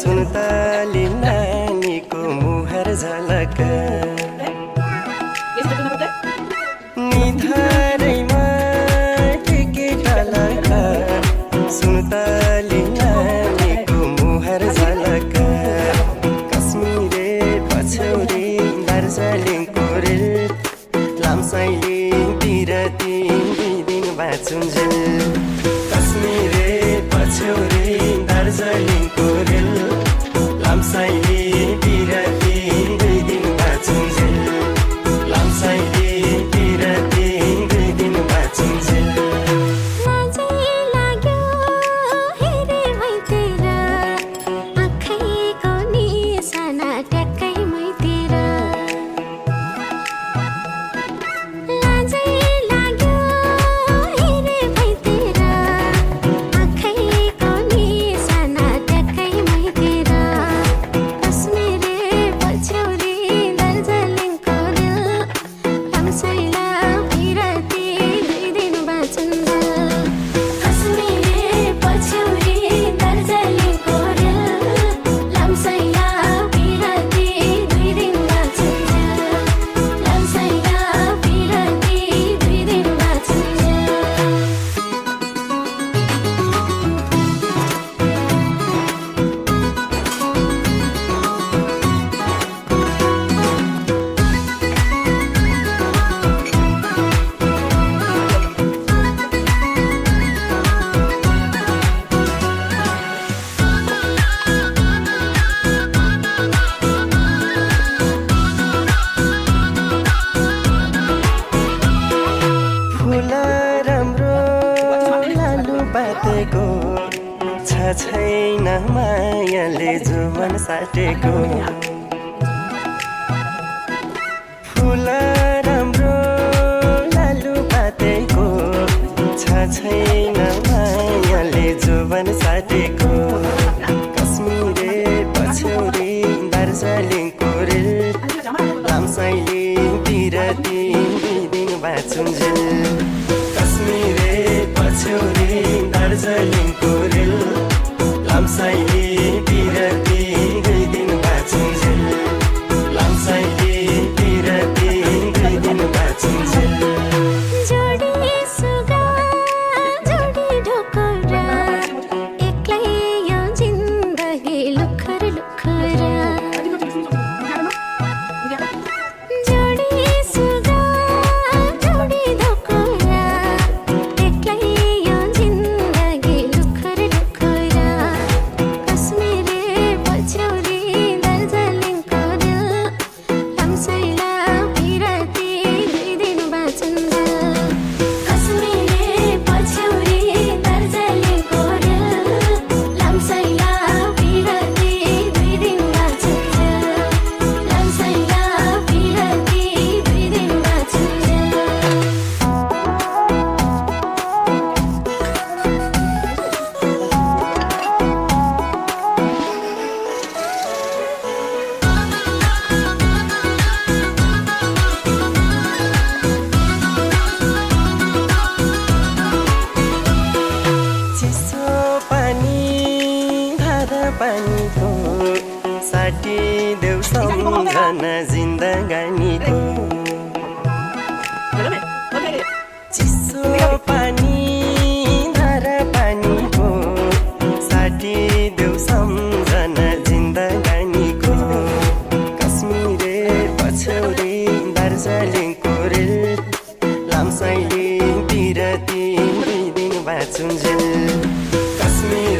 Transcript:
सुन्तली नानीको मुहार झलक निधारैमा टिके ढलक सुन्तली नानीको मुहार झलक कश्मीरे पछौरी दार्जिलिङको रेल लामसाइले बिरती दुई दिन बाँचुन्जेल कश्मीरे पछौरी दार्जिलिङको रेल लामसाइले बिरती दुई दिन बाँचुन्जेल लामसाइले बिरती दुई दिन बाँचुन्जेल बातेको छैन मायाले जुवन साटेको फुल राम्रो लालु बातेको छैन मायाले जुवन साटेको कश्मीरे पछौरी दार्जिलिङको रेल लामसाइले बिरती दुई दिन बाँचुन्जेल कश्मीरे पछौरी दार्जिलिङको रेल लामसाइले बिरती दुई दिन बाँचुन्जेल लामसाइले बिरती दुई दिन बाँचुन्जेल पानीको साठी देऊ सम्झना जिन्दगानीको चिसो पानी धारा पानीको साठी देऊ सम्झना जिन्दगानीको कश्मीरे पछौरी दार्जिलिङको रेल लामसाइले बिरती दुई दिन बाँचुन्जेल कश्मीर